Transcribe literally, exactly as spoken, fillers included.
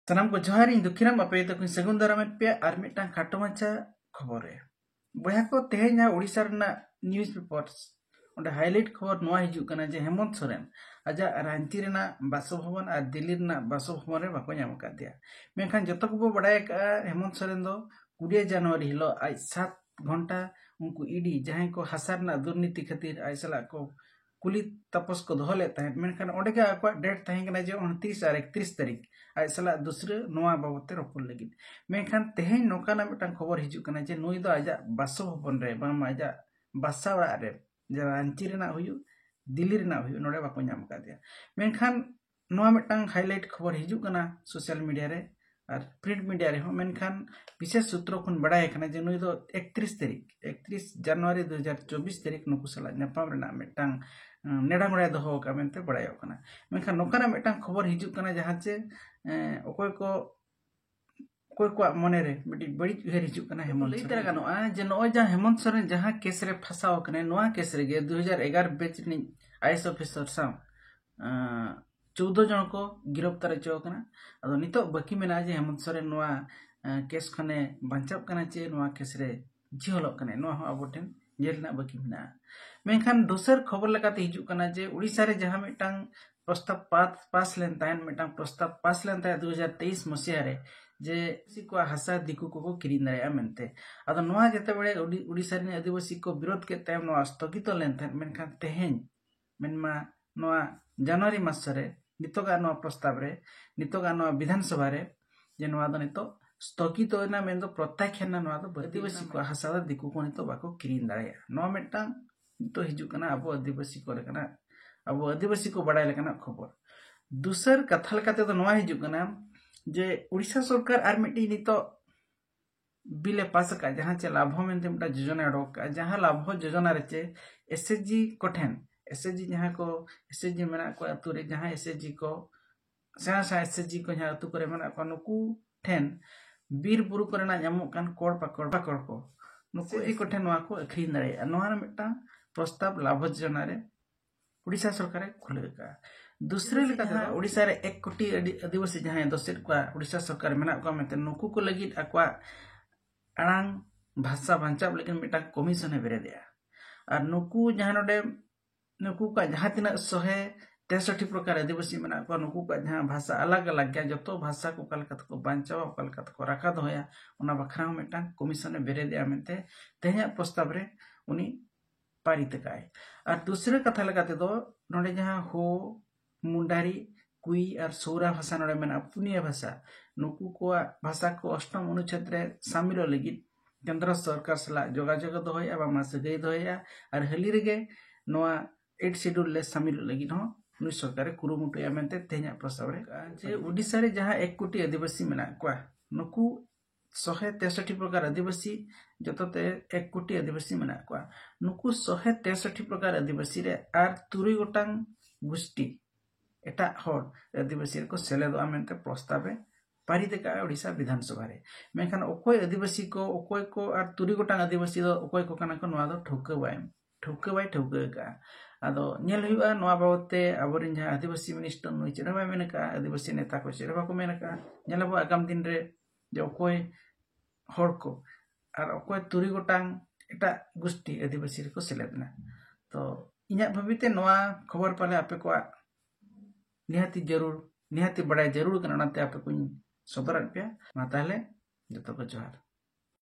ᱥᱟᱱᱟᱢ ᱠᱚ ᱡᱚᱦᱟᱨ, ᱤᱧ ᱫᱩᱠᱷᱤᱨᱟᱢ ᱟᱯᱮ ᱡᱚᱛᱚ ᱠᱚᱧ ᱥᱟᱹᱜᱩᱱ ᱫᱟᱨᱟᱢᱮᱫ ᱯᱮᱭᱟ ᱟᱨ ᱢᱤᱫᱴᱟᱝ ᱠᱷᱟᱴᱚ ᱢᱟᱪᱷᱟ ᱠᱷᱚᱵᱚᱨ ᱨᱮ᱾ ᱵᱚᱭᱦᱟ ᱠᱚ, ᱛᱮᱦᱮᱧ ᱡᱟᱦᱟᱸ ᱳᱰᱤᱥᱟ ᱨᱮᱱᱟᱜ ᱱᱤᱭᱩᱡᱽ ᱯᱮᱯᱟᱨ, ᱚᱸᱰᱮ ᱦᱟᱭᱞᱟᱭᱤᱴ ᱠᱷᱚᱵᱚᱨ ᱱᱚᱣᱟ ᱦᱤᱡᱩᱜ ᱠᱟᱱᱟ ᱡᱮ ᱦᱮᱢᱚᱱᱛ ᱥᱚᱨᱮᱱ ᱟᱡᱟᱜ ᱨᱟᱺᱪᱤ ᱨᱮᱱᱟᱜ ᱵᱟᱥᱚᱵᱷᱚᱵᱚᱱ ᱟᱨ ᱫᱤᱞᱞᱤ ᱨᱮᱱᱟᱜ ᱵᱟᱥᱚᱵᱷᱚᱵᱚᱱ ᱨᱮ ᱵᱟᱠᱚ ᱧᱟᱢ ᱟᱠᱟᱫᱮᱭᱟ᱾ ᱢᱮᱱᱠᱷᱟᱱ ᱡᱚᱛᱚ ᱠᱚᱵᱚ ᱵᱟᱰᱟᱭ ᱟᱠᱟᱫᱼᱟ, ᱦᱮᱢᱚᱱᱛ ᱥᱚᱨᱮᱱ ᱫᱚ ᱠᱩᱲᱤ ᱡᱟᱱᱩᱣᱟᱨᱤ ᱦᱤᱞᱳᱜ ᱟᱡ ᱥᱟᱛ ᱜᱷᱚᱱᱴᱟ ᱩᱱᱠᱩ ᱤᱰᱤ, ᱡᱟᱦᱟᱸᱭ ᱠᱚ ᱦᱟᱥᱟ ᱨᱮᱱᱟᱜ ᱫᱩᱨᱱᱤᱛᱤ ᱠᱷᱟᱹᱛᱤᱨ ᱟᱡ ᱥᱟᱞᱟᱜ ᱠᱚ ᱠᱩᱞᱤ ᱛᱟᱯᱚᱥ ᱠᱚ ᱫᱚᱦᱚ ᱞᱮᱫ ᱛᱟᱦᱮᱸᱫ, ᱢᱮᱱᱠᱷᱟᱱ ᱚᱸᱰᱮ ᱜᱮ ᱟᱠᱚᱣᱟᱜ ᱰᱮᱴ ᱛᱟᱦᱮᱸ ᱠᱟᱱᱟ ᱡᱮ ᱩᱱᱛᱨᱤᱥ ᱟᱨ ᱮᱠᱛᱨᱤᱥ ᱛᱟᱹᱨᱤᱠᱷ ᱟᱡ ᱥᱟᱞᱟᱜ ᱫᱩᱥᱨᱟᱹ ᱱᱚᱣᱟ ᱵᱟᱵᱚᱫ ᱛᱮ ᱨᱚᱯᱚᱲ ᱞᱟᱹᱜᱤᱫ᱾ ᱢᱮᱱᱠᱷᱟᱱ ᱛᱮᱦᱮᱧ ᱱᱚᱝᱠᱟᱱᱟᱜ ᱢᱤᱫᱴᱟᱝ ᱠᱷᱚᱵᱚᱨ ᱦᱤᱡᱩᱜ ᱠᱟᱱᱟ ᱡᱮ ᱱᱩᱭ ᱫᱚ ᱟᱡᱟᱜ ᱵᱟᱥᱚᱵᱷᱚᱵᱚᱱ ᱨᱮ, ᱵᱟᱝᱢᱟ ᱟᱡᱟᱜ ᱵᱟᱥᱟ ᱚᱲᱟᱜ ᱨᱮ, ᱡᱟᱦᱟᱸ ᱨᱟᱺᱪᱤ ᱨᱮᱱᱟᱜ ᱦᱩᱭᱩᱜ, ᱫᱤᱞᱞᱤ ᱨᱮᱱᱟᱜ ᱦᱩᱭᱩᱜ, ᱱᱚᱰᱮ ᱵᱟᱠᱚ ᱧᱟᱢ ᱟᱠᱟᱫᱮᱭᱟ᱾ ᱢᱮᱱᱠᱷᱟᱱ ᱱᱚᱣᱟ ᱢᱤᱫᱴᱟᱝ ᱦᱟᱭᱞᱟᱭᱤᱴ ᱠᱷᱚᱵᱚᱨ ᱦᱤᱡᱩᱜ ᱠᱟᱱᱟ ᱥᱳᱥᱟᱞ ᱢᱤᱰᱤᱭᱟ ᱨᱮ ᱟᱨ ᱯᱨᱤᱱᱴ ᱢᱤᱰᱤᱭᱟ ᱨᱮᱦᱚᱸ, ᱢᱮᱱᱠᱷᱟᱱ ᱵᱤᱥᱮᱥ ᱥᱩᱛᱨᱚ ᱠᱷᱚᱱ ᱵᱟᱲᱟᱭ ᱟᱠᱟᱱᱟ ᱡᱮ ᱱᱩᱭ ᱫᱚ ᱮᱠᱛᱨᱤᱥ ᱛᱟᱹᱨᱤᱠᱷ, ᱮᱠᱛᱨᱤᱥ ᱡᱟᱱᱩᱣᱟᱨᱤ ᱫᱩ ᱦᱟᱡᱟᱨ ᱪᱚᱵᱵᱤᱥ ᱛᱟᱹᱨᱤᱠᱷ ᱱᱩᱠᱩ ᱥᱟᱞᱟᱜ ᱧᱟᱯᱟᱢ ᱨᱮᱱᱟᱜ ᱢᱤᱫᱴᱟᱝ, ᱮᱸ, ᱱᱮᱰᱟ ᱢᱮᱰᱟᱭ ᱫᱚᱦᱚ ᱟᱠᱟᱫ ᱢᱮᱱᱛᱮ ᱵᱟᱲᱟᱭᱚᱜ ᱠᱟᱱᱟ᱾ ᱢᱮᱱᱠᱷᱟᱱ ᱱᱚᱝᱠᱟᱱᱟᱜ ᱢᱤᱫᱴᱟᱝ ᱠᱷᱚᱵᱚᱨ ᱦᱤᱡᱩᱜ ᱠᱟᱱᱟ ᱡᱟᱦᱟᱸ ᱪᱮ, ᱮᱸ, ᱚᱠᱚᱭ ᱠᱚ, ᱚᱠᱚᱭ ᱠᱚᱣᱟᱜ ᱢᱚᱱᱮᱨᱮ ᱢᱤᱫᱴᱤᱡ ᱵᱟᱹᱲᱤᱡ ᱩᱭᱦᱟᱹᱨ ᱦᱤᱡᱩᱜ ᱠᱟᱱᱟ ᱦᱮᱢᱚᱱᱛ ᱞᱟᱹᱭ ᱥᱚᱨᱮᱱ ᱛᱟᱨᱟ ᱜᱟᱱᱚᱜᱼᱟ ᱡᱮ ᱱᱚᱜᱼᱚᱭ ᱡᱟᱦᱟᱸ ᱦᱮᱢᱚᱱᱛ ᱥᱚᱨᱮᱱ ᱡᱟᱦᱟᱸ ᱠᱮᱥ ᱨᱮ ᱯᱷᱟᱸᱥᱟᱣ ᱟᱠᱟᱱᱟᱭ, ᱱᱚᱣᱟ ᱠᱮᱥ ᱨᱮᱜᱮ ᱫᱩ ᱦᱟᱡᱟᱨ ᱮᱜᱟᱨᱚ ᱵᱮᱪ ᱨᱤᱱᱤᱡ ᱟᱭ ᱮᱥ ᱚᱯᱷᱤᱥᱟᱨ ᱥᱟᱶ, ᱟᱸ, ᱪᱳᱫᱽᱫᱳ ᱡᱚᱱ ᱠᱚ ᱜᱤᱨᱚᱯᱛᱟᱨ ᱦᱚᱪᱚ ᱟᱠᱟᱱᱟ᱾ ᱟᱫᱚ ᱱᱤᱛᱚᱜ ᱵᱟᱹᱠᱤ ᱢᱮᱱᱟᱜᱼᱟ ᱡᱮ ᱦᱮᱢᱚᱱᱛ ᱥᱚᱨᱮᱱ ᱱᱚᱣᱟ, ᱟᱸ, ᱠᱮᱥ ᱠᱷᱚᱱᱮ ᱵᱟᱧᱪᱟᱜ ᱠᱟᱱᱟ ᱪᱮ ᱱᱚᱣᱟ ᱠᱮᱥ ᱨᱮ ᱡᱤᱦᱚᱞᱚᱜ ᱠᱟᱱᱟᱭ, ᱱᱚᱣᱟ ᱦᱚᱸ ᱟᱵᱚ ᱴᱷᱮᱱ ᱧᱮᱞ ᱨᱮᱱᱟᱜ ᱵᱟᱹᱠᱤ ᱢᱮᱱᱟᱜᱼᱟ᱾ ᱢᱮᱱᱠᱷᱟᱱ ᱫᱚᱥᱟᱨ ᱠᱷᱚᱵᱚᱨ ᱞᱮᱠᱟᱛᱮ ᱦᱤᱡᱩᱜ ᱠᱟᱱᱟ ᱡᱮ ᱳᱰᱤᱥᱟ ᱨᱮ ᱡᱟᱦᱟᱸ ᱢᱤᱫᱴᱟᱝ ᱯᱨᱚᱥᱛᱟᱵ ᱯᱟᱥ, ᱯᱟᱥ ᱞᱮᱱ ᱛᱟᱦᱮᱸᱫ, ᱢᱤᱫᱴᱟᱝ ᱯᱨᱚᱥᱛᱟᱵ ᱯᱟᱥ ᱞᱮᱱ ᱛᱟᱦᱮᱸᱫ ᱫᱩ ᱦᱟᱡᱟᱨ ᱛᱮᱭᱤᱥ ᱢᱚᱥᱤᱦᱟ ᱨᱮ, ᱡᱮ ᱟᱹᱫᱤᱵᱟᱹᱥᱤ ᱠᱚᱣᱟᱜ ᱦᱟᱥᱟ ᱫᱤᱠᱩ ᱠᱚᱠᱚ ᱠᱤᱨᱤᱧ ᱫᱟᱲᱮᱭᱟᱜᱼᱟ ᱢᱮᱱᱛᱮ᱾ ᱟᱫᱚ ᱱᱚᱣᱟ ᱡᱮᱛᱮ ᱵᱮᱲᱮ ᱳᱰᱤ-, ᱳᱰᱤᱥᱟ ᱨᱮᱱ ᱟᱹᱫᱤᱵᱟᱹᱥᱤ ᱠᱚ ᱵᱤᱨᱳᱫ ᱠᱮᱫ ᱛᱟᱭᱚᱢ ᱱᱚᱣᱟ ᱥᱛᱷᱚᱜᱤᱛᱚ ᱞᱮᱱ ᱛᱟᱦᱮᱸᱫ, ᱢᱮᱱᱠᱷᱟᱱ ᱛᱮᱦᱮᱧ ᱢᱮᱱᱢᱟ ᱱᱚᱣᱟ ᱡᱟᱱᱩᱣᱟᱨᱤ ᱢᱟᱥ ᱨᱮ ᱱᱤᱛᱚᱜᱟᱜ ᱱᱚᱣᱟ ᱯᱨᱚᱥᱛᱟᱵ ᱨᱮ, ᱱᱤᱛᱚᱜᱟᱜ ᱱᱚᱣᱟ ᱵᱤᱫᱷᱟᱱ ᱥᱚᱵᱷᱟ ᱨᱮ, ᱡᱮ ᱱᱚᱣᱟ ᱫᱚ ᱱᱤᱛᱚᱜ ᱥᱛᱷᱚᱜᱤᱛᱚ ᱮᱱᱟ, ᱢᱮᱱᱫᱚ ᱯᱨᱚᱛᱛᱟᱠᱷᱮᱱ ᱮᱱᱟ, ᱱᱚᱣᱟ ᱫᱚ ᱟᱹᱫᱤᱵᱟᱹᱥᱤ ᱠᱚᱣᱟᱜ ᱦᱟᱥᱟ ᱫᱚ ᱫᱤᱠᱩ ᱠᱚ ᱱᱤᱛᱚᱜ ᱵᱟᱠᱚ ᱠᱤᱨᱤᱧ ᱫᱟᱲᱮᱭᱟᱜᱼᱟ᱾ ᱱᱚᱣᱟ ᱢᱤᱫᱴᱟᱝ ᱱᱤᱛᱚᱜ ᱦᱤᱡᱩᱜ ᱠᱟᱱᱟ ᱟᱵᱚ ᱟᱹᱫᱤᱵᱟᱹᱥᱤ ᱠᱚ ᱞᱮᱠᱟᱱᱟᱜ, ᱟᱵᱚ ᱟᱹᱫᱤᱵᱟᱹᱥᱤ ᱠᱚ ᱵᱟᱲᱟᱭ ᱞᱮᱠᱟᱱᱟᱜ ᱠᱷᱚᱵᱚᱨ᱾ ᱫᱚᱥᱟᱨ ᱠᱟᱛᱷᱟ ᱞᱮᱠᱟ ᱛᱮᱫᱚ ᱱᱚᱣᱟ ᱦᱤᱡᱩᱜ ᱠᱟᱱᱟ ᱡᱮ ᱩᱲᱤᱥᱥᱟ ᱥᱚᱨᱠᱟᱨ ᱟᱨ ᱢᱤᱫᱴᱤᱡ ᱱᱤᱛᱚᱜ ᱵᱤᱞ ᱮ ᱯᱟᱥ ᱟᱠᱟᱫ, ᱡᱟᱦᱟᱸ ᱪᱮ ᱞᱟᱵᱷᱚ ᱢᱮᱱᱛᱮ ᱢᱤᱫᱴᱟᱝ ᱡᱳᱡᱚᱱᱟ ᱚᱰᱚᱠ ᱟᱠᱟᱫ, ᱡᱟᱦᱟᱸ ᱞᱟᱵᱷᱚ ᱡᱳᱡᱚᱱᱟ ᱨᱮ ᱪᱮ ᱮᱥ ᱮᱪ ᱡᱤ ᱠᱚᱴᱷᱮᱱ, ᱮᱥ ᱮᱪ ᱡᱤ ᱡᱟᱦᱟᱸ ᱠᱚ ᱮᱥ ᱮᱪ ᱡᱤ ᱢᱮᱱᱟᱜ ᱠᱚᱣᱟ ᱟᱹᱛᱩ ᱨᱮ, ᱡᱟᱦᱟᱸ ᱮᱥ ᱮᱪ ᱡᱤ ᱠᱚ, ᱥᱮᱬᱟ ᱥᱮᱬᱟ ᱮᱥ ᱮᱪ ᱡᱤ ᱠᱚ ᱡᱟᱦᱟᱸ ᱟᱹᱛᱩ ᱠᱚᱨᱮ ᱢᱮᱱᱟᱜ ᱠᱚᱣᱟ, ᱱᱩᱠᱩ ᱴᱷᱮᱱ ᱵᱤᱨ ᱵᱩᱨᱩ ᱠᱚᱨᱮᱱᱟᱜ ᱧᱟᱢᱚᱜ ᱠᱟᱱ ᱠᱚᱲ ᱯᱟᱠᱚᱲ, ᱯᱟᱠᱚᱲ ᱠᱚ, ᱱᱩᱠᱩ ᱮᱥ ᱮᱪ ᱡᱤ ᱠᱚᱴᱷᱮᱱ ᱱᱚᱣᱟ ᱠᱚ ᱟᱹᱠᱷᱨᱤᱧ ᱫᱟᱲᱮᱭᱟᱜᱼᱟ᱾ ᱱᱚᱣᱟ ᱨᱮ ᱢᱤᱫᱴᱟᱝ ᱯᱨᱚᱥᱛᱟᱵ ᱞᱟᱵᱷᱚ ᱡᱳᱡᱚᱱᱟ ᱨᱮ ᱩᱲᱤᱥᱥᱟ ᱥᱚᱨᱠᱟᱨᱮ ᱠᱷᱩᱞᱟᱹᱣ ᱟᱠᱟᱫᱼᱟ᱾ ᱫᱩᱥᱨᱟᱹ ᱞᱮᱠᱟᱛᱮ ᱡᱟᱦᱟᱸ ᱳᱰᱤᱥᱟ ᱨᱮ ᱮᱠ ᱠᱳᱴᱤ ᱟᱹᱫᱤ- ᱟᱹᱫᱤᱵᱟᱹᱥᱤ ᱡᱟᱦᱟᱸᱭ ᱫᱚᱥᱮᱫ ᱠᱚᱣᱟ, ᱳᱰᱤᱥᱟ ᱥᱚᱨᱠᱟᱨ ᱢᱮᱱᱟᱜ ᱠᱚᱣᱟ ᱢᱮᱱᱛᱮ, ᱱᱩᱠᱩ ᱠᱚ ᱞᱟᱹᱜᱤᱫ ᱟᱠᱚᱣᱟᱜ ᱟᱲᱟᱝ ᱵᱷᱟᱥᱟ ᱵᱟᱧᱪᱟᱣ ᱞᱟᱹᱜᱤᱫ ᱢᱤᱫᱴᱟᱝ ᱠᱚᱢᱤᱥᱚᱱ ᱮ ᱵᱮᱨᱮᱫᱮᱜᱼᱟ᱾ ᱟᱨ ᱱᱩᱠᱩ ᱡᱟᱦᱟᱸ ᱱᱚᱰᱮ, ᱱᱩᱠᱩ ᱠᱚᱣᱟᱜ ᱡᱟᱦᱟᱸ ᱛᱤᱱᱟᱹᱜ ᱥᱚᱦᱮ ᱛᱮᱥᱚᱴᱴᱤ ᱯᱨᱚᱠᱟᱨ ᱟᱹᱫᱤᱵᱟᱹᱥᱤ ᱢᱮᱱᱟᱜ ᱠᱚᱣᱟ, ᱱᱩᱠᱩ ᱠᱚᱣᱟᱜ ᱡᱟᱦᱟᱸ ᱵᱷᱟᱥᱟ ᱟᱞᱟᱜᱽ ᱟᱞᱟᱜᱽ ᱜᱮᱭᱟ, ᱡᱚᱛᱚ ᱵᱷᱟᱥᱟ ᱠᱚ ᱚᱠᱟ ᱞᱮᱠᱟ ᱛᱮᱠᱚ ᱵᱟᱧᱪᱟᱣᱟ, ᱚᱠᱟ ᱞᱮᱠᱟ ᱛᱮᱠᱚ ᱨᱟᱠᱷᱟ ᱫᱚᱦᱚᱭᱟ, ᱚᱱᱟ ᱵᱟᱠᱷᱨᱟ ᱦᱚᱸ ᱢᱤᱫᱴᱟᱝ ᱠᱚᱢᱤᱥᱚᱱ ᱮ ᱵᱮᱨᱮᱫᱮᱜᱼᱟ ᱢᱮᱱᱛᱮ ᱛᱮᱦᱮᱧᱟᱜ ᱯᱨᱚᱥᱛᱟᱵ ᱨᱮ ᱩᱱᱤ ᱯᱟᱨᱤᱛ ᱟᱠᱟᱫᱼᱟᱭ᱾ ᱟᱨ ᱫᱩᱥᱨᱟᱹ ᱠᱟᱛᱷᱟ ᱞᱮᱠᱟ ᱛᱮᱫᱚ, ᱱᱚᱰᱮ ᱡᱟᱦᱟᱸ ᱦᱳ, ᱢᱩᱱᱰᱟᱨᱤ, ᱠᱩᱭ ᱟᱨ ᱥᱳᱣᱨᱟ ᱵᱷᱟᱥᱟ ᱱᱚᱰᱮ ᱢᱮᱱᱟᱜᱼᱟ, ᱯᱩᱱᱭᱟᱹ ᱵᱷᱟᱥᱟ᱾ ᱱᱩᱠᱩ ᱠᱚᱣᱟᱜ ᱵᱷᱟᱥᱟ ᱠᱚ ᱚᱥᱴᱚᱢ ᱚᱱᱩᱪᱷᱮᱫ ᱨᱮ ᱥᱟᱢᱤᱞᱚᱜ ᱞᱟᱹᱜᱤᱫ ᱠᱮᱱᱫᱨᱚ ᱥᱚᱨᱠᱟᱨ ᱥᱟᱞᱟᱜ ᱡᱳᱜᱟᱡᱳᱜᱽ ᱫᱚᱦᱚᱭᱮᱫᱼᱟ, ᱵᱟᱝᱢᱟ ᱥᱟᱹᱜᱟᱹᱭ ᱫᱚᱦᱚᱭᱮᱫᱼᱟ᱾ ᱟᱨ ᱦᱟᱹᱞᱤ ᱨᱮᱜᱮ ᱱᱚᱣᱟ ᱮᱭᱤᱴ ᱥᱤᱰᱩᱞ ᱨᱮ ᱥᱟᱢᱤᱞᱚᱜ ᱞᱟᱹᱜᱤᱫ ᱦᱚᱸ ᱱᱩᱭ ᱥᱚᱨᱠᱟᱨᱮ ᱠᱩᱨᱩᱢᱩᱴᱩᱭᱟ ᱢᱮᱱᱛᱮ ᱛᱮᱦᱮᱧᱟᱜ ᱯᱨᱚᱥᱛᱟᱵ ᱨᱮ, ᱡᱮ ᱳᱰᱤᱥᱟ ᱨᱮ ᱡᱟᱦᱟᱸ ᱮᱠ ᱠᱳᱴᱤ ᱟᱹᱫᱤᱵᱟᱹᱥᱤ ᱢᱮᱱᱟᱜ ᱠᱚᱣᱟ, ᱱᱩᱠᱩ ᱥᱚᱦᱮ ᱛᱮᱥᱚᱴᱴᱤ ᱯᱨᱚᱠᱟᱨ ᱟᱹᱫᱤᱵᱟᱹᱥᱤ, ᱡᱚᱛᱚ ᱛᱮ ᱮᱠ ᱠᱳᱴᱤ ᱟᱹᱫᱤᱵᱟᱹᱥᱤ ᱢᱮᱱᱟᱜ ᱠᱚᱣᱟ᱾ ᱱᱩᱠᱩ ᱥᱚᱦᱮ ᱛᱮᱥᱚᱴᱴᱤ ᱯᱨᱚᱠᱟᱨ ᱟᱹᱫᱤᱵᱟᱹᱥᱤ ᱨᱮ ᱟᱨ ᱛᱩᱨᱩᱭ ᱜᱚᱴᱟᱝ ᱜᱩᱥᱴᱤ, ᱮᱴᱟᱜ ᱦᱚᱲ ᱟᱹᱫᱤᱵᱟᱹᱥᱤ ᱨᱮᱠᱚ ᱥᱮᱞᱮᱫᱚᱜᱼᱟ ᱢᱮᱱᱛᱮ ᱯᱨᱚᱥᱛᱟᱵ ᱮ ᱯᱟᱨᱤᱛ ᱟᱠᱟᱫᱼᱟ ᱳᱰᱤᱥᱟ ᱵᱤᱫᱷᱟᱱ ᱥᱚᱵᱷᱟ ᱨᱮ᱾ ᱢᱮᱱᱠᱷᱟᱱ ᱚᱠᱚᱭ ᱟᱹᱫᱤᱵᱟᱹᱥᱤ ᱠᱚ, ᱚᱠᱚᱭ ᱠᱚ ᱟᱨ ᱛᱩᱨᱩᱭ ᱜᱚᱴᱟᱝ ᱟᱹᱫᱤᱵᱟᱹᱥᱤ ᱫᱚ ᱚᱠᱚᱭ ᱠᱚ ᱠᱟᱱᱟ ᱠᱚ, ᱱᱚᱣᱟ ᱫᱚ ᱴᱷᱟᱹᱣᱠᱟᱹ ᱵᱟᱭ, ᱴᱷᱟᱹᱣᱠᱟᱹ ᱵᱟᱭ ᱴᱷᱟᱹᱣᱠᱟᱹ ᱟᱠᱟᱫᱼᱟ᱾ ᱟᱫᱚ ᱧᱮᱞ ᱦᱩᱭᱩᱜᱼᱟ ᱱᱚᱣᱟ ᱵᱟᱵᱚᱫ ᱛᱮ ᱟᱵᱚᱨᱮᱱ ᱡᱟᱦᱟᱸ ᱟᱹᱫᱤᱵᱟᱹᱥᱤ ᱢᱤᱱᱤᱥᱴᱟᱨ, ᱱᱩᱭ ᱪᱮᱫ ᱦᱚᱸ ᱵᱟᱭ ᱢᱮᱱ ᱟᱠᱟᱫᱼᱟ, ᱟᱹᱫᱤᱵᱟᱹᱥᱤ ᱱᱮᱛᱟ ᱠᱚ ᱪᱮᱫ ᱦᱚᱸ ᱵᱟᱠᱚ ᱢᱮᱱ ᱟᱠᱟᱫᱼᱟ᱾ ᱧᱮᱞ ᱟᱵᱚ ᱟᱜᱟᱢ ᱫᱤᱱ ᱨᱮ ᱡᱮ ᱚᱠᱚᱭ ᱦᱚᱲ ᱠᱚ ᱟᱨ ᱚᱠᱚᱭ ᱛᱩᱨᱩᱭ ᱜᱚᱴᱟᱝ ᱮᱴᱟᱜ ᱜᱩᱥᱴᱤ ᱟᱹᱫᱤᱵᱟᱹᱥᱤ ᱨᱮᱠᱚ ᱥᱮᱞᱮᱫ ᱮᱱᱟ᱾ ᱛᱚ ᱤᱧᱟᱹᱜ ᱵᱷᱟᱹᱵᱤᱛᱮ ᱱᱚᱣᱟ ᱠᱷᱚᱵᱚᱨ ᱯᱟᱞᱮ ᱟᱯᱮ ᱠᱚᱣᱟᱜ ᱱᱤᱦᱟᱹᱛᱤ ᱡᱟᱹᱨᱩᱲ, ᱱᱤᱦᱟᱹᱛᱤ ᱵᱟᱲᱟᱭ ᱡᱟᱹᱨᱩᱲ ᱠᱟᱱᱟ, ᱚᱱᱟᱛᱮ ᱟᱯᱮ ᱠᱚᱧ ᱥᱚᱫᱚᱨᱟᱫ ᱯᱮᱭᱟ᱾ ᱢᱟ ᱛᱟᱦᱞᱮ ᱡᱚᱛᱚ ᱠᱚ ᱡᱚᱦᱟᱨ᱾